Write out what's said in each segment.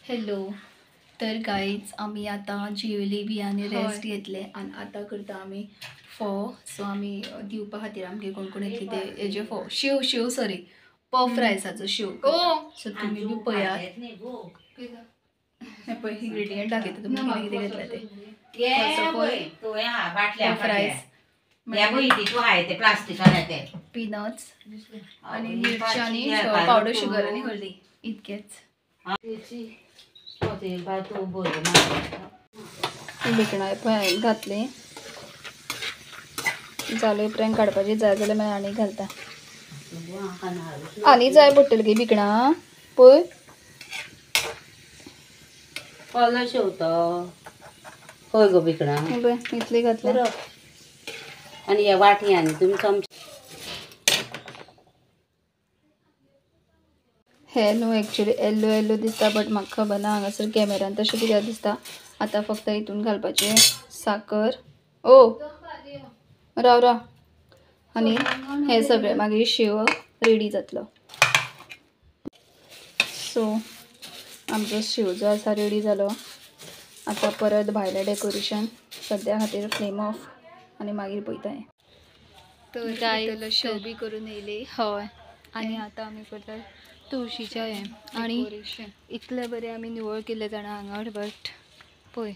Hello तर guys आमी आतां जेवली बी आनी रेस्ट घेतले आनी आतां करता आमी फोव. सो आमी दिवपा खातीर आमगे कोण कोण येतली ते हेजे फोव शेव शेव सॉरी पफ रायसाचो शेव. सो तुमी बी पळयात हे पळय इन्ग्रेडियंट दाखयता तुमकां कितें कितें घेतलें ते. पफ रायस पिनट्स आनी मिरची आनी पावडर शुगर आनी हळदी इतकेच. भिकणां पळय हांवें घातली जाले उपरांत काडपाची जाय जाल्यार मागीर आनी घालता. आनी जाय पडटली गे भिकणां पळय. खंय गो भिकणां पळय इतली घातल्या आनी ह्या वाटयांनी तुमी चमचे. हे न्हू एक्चुली येल्लो येल्लो दिसता बट म्हाका खबर ना हांगासर कॅमेरान तशें कित्याक दिसता. आतां फक्त हितून घालपाचें साकर ओ राव राव आनी हें सगळें मागीर शेव रेडी जातलो. सो आमचो शेव जो आसा रेडी जालो. आतां परत भायलें डेकोरेशन सद्या खातीर फ्लेम ऑफ आनी मागीर पळयता. तर शेव बी करून येयली. हय आनी आतां आमी करता तुळशीचें हें. आनी इतलें बरें आमी निवळ केल्लें जाणा आंगण बट पळय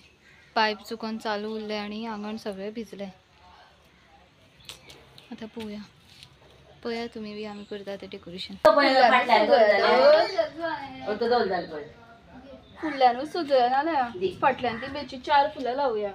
पायप चुकोन चालू उरलें आनी आंगण सगळें भिजलें. आतां पळोवया पळया तुमी बी आमी करता तें डेकोरेशन. फुडल्यानूच सजयना जाल्यार फाटल्यान ती बेची 4 फुलां लावया.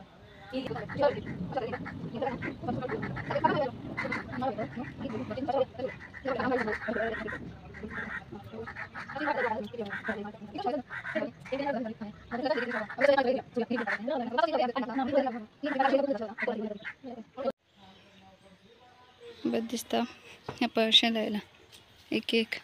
बरें दिसता हें पळय अशें लायलां एक एक.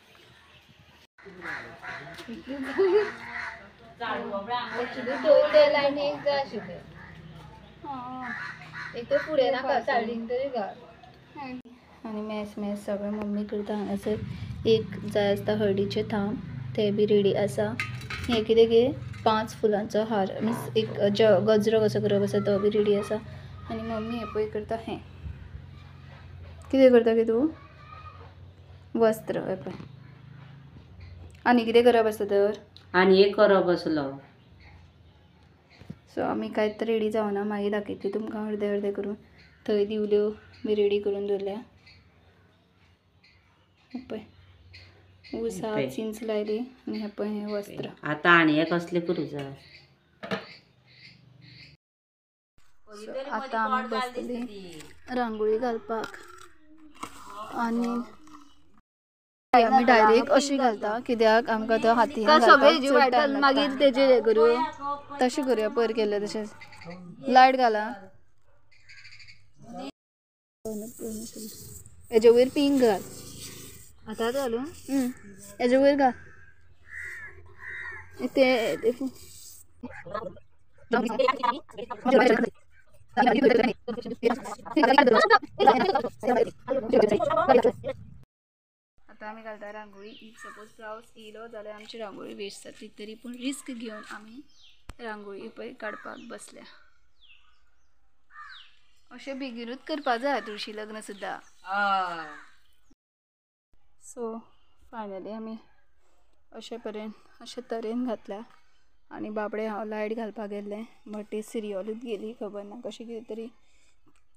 आनी मेस मेस सगळें मम्मी करता हांगासर. एक जाय आसता हळदीचें थाम ते बी रेडी आसा. हें कितें गे 5 फुलांचो हार मिन्स एक गजरो कसो करप आसा तो बी रेडी आसा. आनी मम्मी हें पळय करता हें कितें करता गे तूं वस्त्र हें पळय. आनी कितें करप आसा तर आनी एक करप आसलो. सो आमी कांयच रेडी जावना मागीर दाखयतली तुमकां अर्दे अर्दे करून. थंय दिवल्यो बी रेडी करून दवरल्या. पळय ऊसा चिंच लायली आनी हें पळय हें वस्त्र. आतां आनी हें कसलें करूं जाय. आतां आमी बसतली रांगोळी घालपाक आनी आमी डायरेक्ट अशी घालता कित्याक आमकां तो हातीन मागीर तेजेर हें करूं तशें करुया पयर केल्लें तशेंच. लायट घाला हेजे वयर पिंक घाल. आतां घालूं हेजे वयर घाल ते. आतां आमी घालता रांगोळी. If suppose पावस येयलो जाल्यार आमची रांगोळी वेस्ट जातली तरी पूण रिस्क घेवन आमी रांगोळी पळय काडपाक बसल्या. अशें बेगीनूच करपा जाय तुळशी लग्न सुद्दां. सो फायनली आमी अशे परेन अशे तरेन घातल्या. आनी बाबडे हांव लायट घालपाक गेल्लें बट ती सिरियलूच गेली खबर ना कशें कितें तरी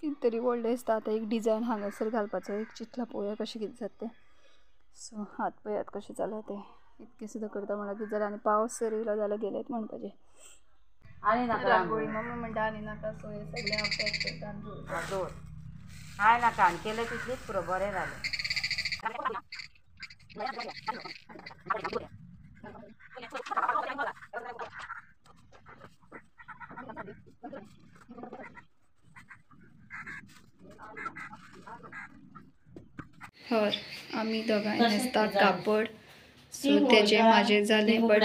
कितें तरी व्हडलें दिसता. आतां एक डिजायन हांगासर घालपाचो एक चिंतला पळोवया कशें कितें जाता तें. सो हात पळयात कशें जालां तें. इतकें सुद्दां करता म्हणल्यार कितें जालें. आनी पावस जर येयलो जाल्यार गेलेंच म्हणपाचें. आनी नाका रांगोळी मम्मी म्हणटा आनी नाका. सो हें सगळें हांव पॅक करता आनी दवरता. दवर काय नाका आनी केलें तितलीच पुरो बरें जालें. हय आमी दोगांय न्हेसता कापड. सो तेजें म्हाजें जालें बट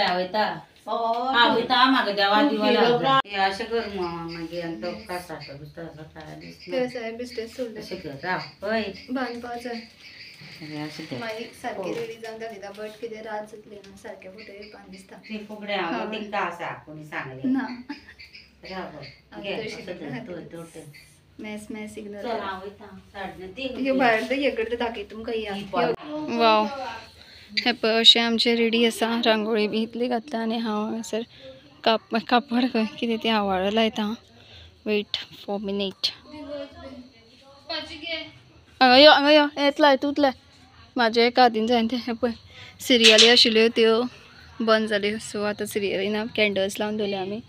अशें कर मागीर आनी तो कासाटो बिस्तो आसा काय दिसना. बेश्टेच सोडलें अशें कर राव हय बांदपा जाय. मागीर सारकें रेडी जावन दाखयता बट कितें रात जातली न्हू सारकें फोटो येवपाक दिसता. फुगडे हांव तिंका आसा कोणी सांगलें ना मॅस मॅस सिग्नल ह्यो भायर हे करता दाखयता तुमकां या. वाव हे पळय अशें आमचें रेडी आसा. रांगोळी बी इतली घातला आनी हांव हांगासर कापड कितें तें आवाळो लायता. Wait for minute. हांगा यो हांगा यो येतलाय तूंतलाय म्हाजें एका हातीन जायना तें. हें पळय सिरियली आशिल्ल्यो त्यो बंद जाल्यो. सो आतां सिरियली ना कॅन्डल्स लावन दवरल्या आमी.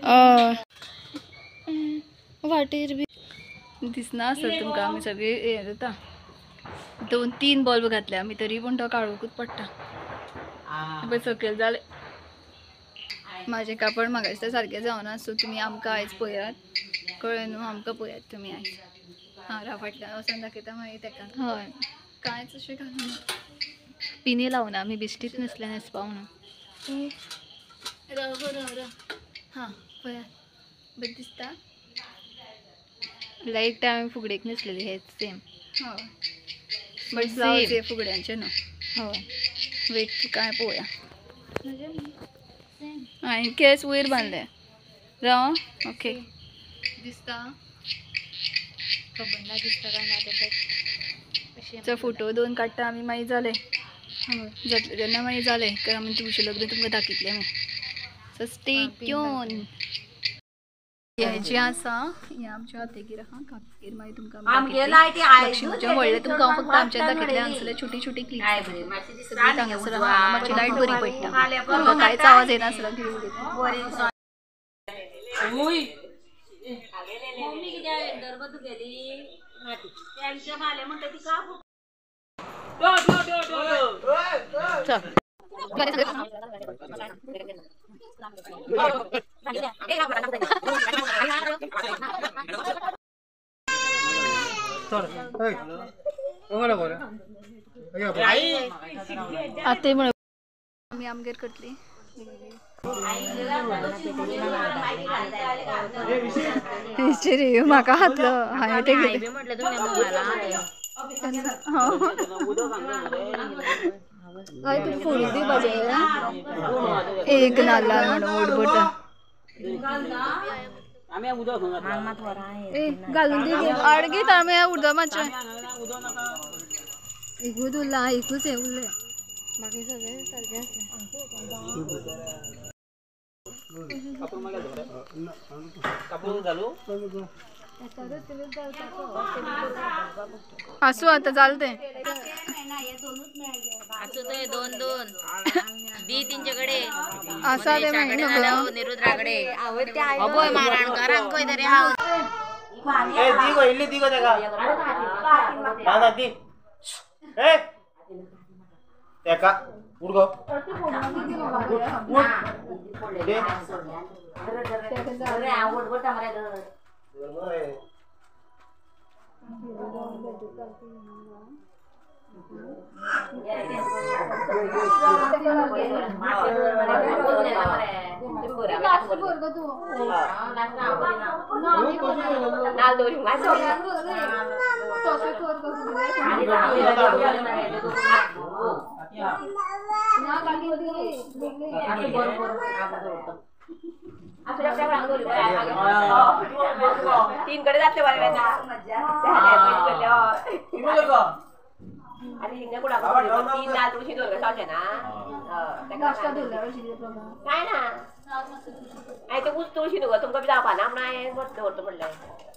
हय वाटेर बी दिसना आसत तुमकां. आमी सगळीं हें जाता 2-3 बल्ब घातले आमी तरी पूण तो काळोखूच पडटा. पळय सकयल जालें म्हाजें कापड म्हाका दिसता सारकें जावना. सो तुमी आमकां आयज पळयात कळ्ळें न्हू. आमकां पळयात तुमी आयज. हांव राव फाटल्यान वचोन दाखयता मागीर तेका. हय कांयच अशें घालूना पिनी लावना आमी बिश्टीच न्हेसल्या न्हेसपा म्हणून. राव गो राव राव. हां पळयात बरें दिसता. लायक आमी फुगडेक न्हेसलेली हेच सेम. हय बट ब्लावज हे फुगड्यांचे न्हू. हय वेट काय पळोवया. हांवें केंस वयर बांदले राव. ओके दिसता खबर ना दिसता काय ना तें. फोटो 2 काडटा आमी मागीर जालें जातलें तेन्ना मागीर जालें कारण आमी तुमचें लग्न तुमकां दाखयतलें मागीर. So stay tune. हें जें आसा हें आमच्या हातेगीर आहा काकीगेर. मागीर तुमकां लक्ष्मीचें व्हडलें तुमकां हांव फक्त आमच्या दाखयतलें. हांगसरले छोटी छोटी क्लिप्स सगळी हांगासर आहा. मातशी लायट बरी पडटा तुमकां कांयच आवाज येनासलो कितें उलयता. आतां म्हण आमी आमगेर करतली. हेचेर म्हाका घातलो हांवें तें हय तुका फोडून दिवपाचें एक नाल्ला म्हणून उडबटा घालून दी आडगीत आमी उडदा मातशें. एकूच उरला एकूच हें उरलें बाकी सगळें सारकें आसा. आसूं आतां जालें तें. आसूं थंय 2-2 दी तेंचे कडेन आसा तें मागीर निरुद्रा कडेन पळय माराणकारांक खंय तरी हांव. दी गो इल्ली दी गो तेका ना दी ए तेका उठ गो उठ दे तीन कडे जातले बरे तीन नाल तुळशी दवरता जावचें ना काय ना हांवें तें ऊस तुळशी न्हू गो तुमकां बी जावपा ना म्हणून हांवें दवरता म्हणलें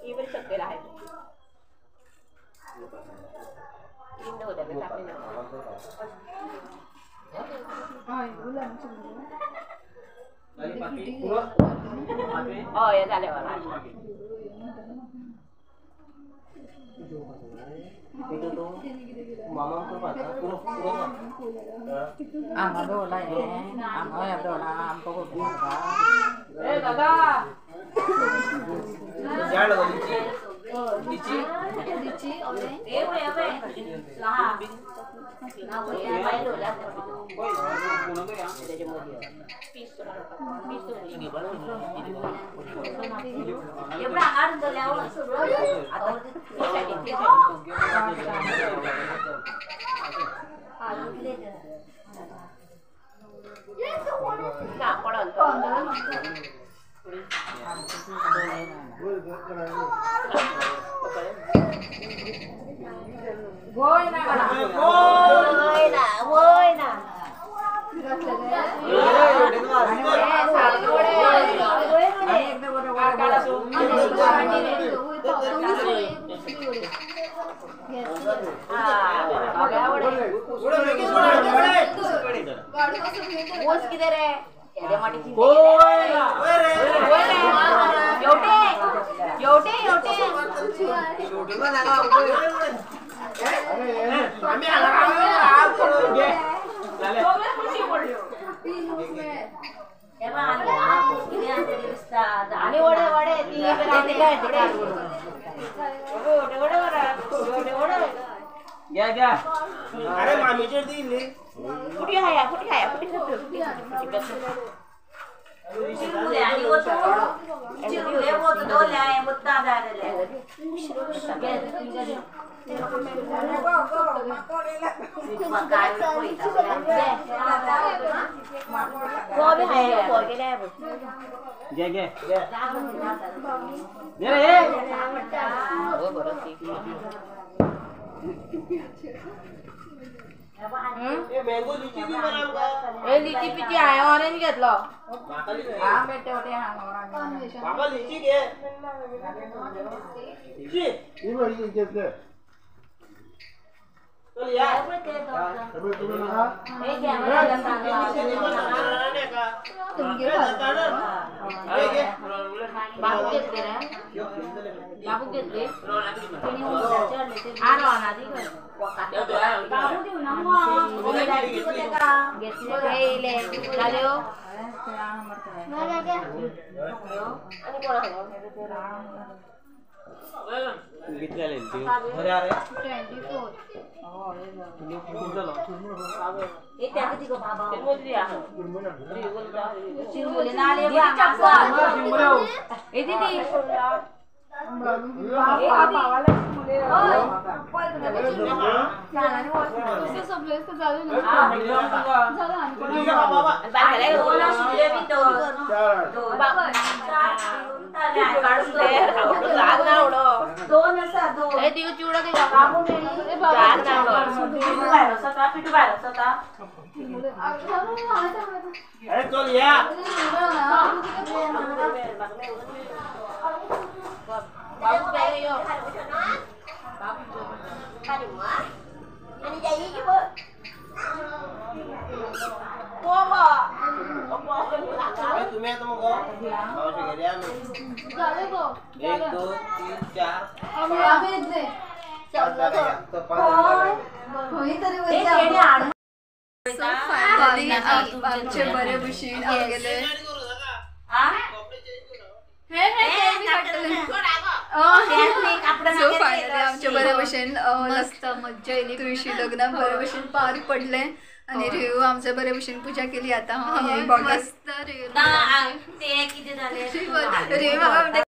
ही बरी सकयल आहा तीन दवरता हय जालें लिची लिची ऑरेंज अरे मामीचेर दी कुठे हाया कुठे हाया कुठे मँगो लिची बी ए लिची पिची हांवें ऑरेंज घेतलो. बाबा लिची घे लिची चल या बाबू घेतले रे बाबू घेतले अरे चल या तुम्ही आता मग एक दोन तीन चार आमचे बरे भशेन गेले. सो फायनली आमचे बरे भशेन मस्त मज्जा येयली. तुळशी लग्न बरे भशेन पार पडले आणि रेव आमचे बरे भशेन पूजा केली. आता मस्त रेव रेव.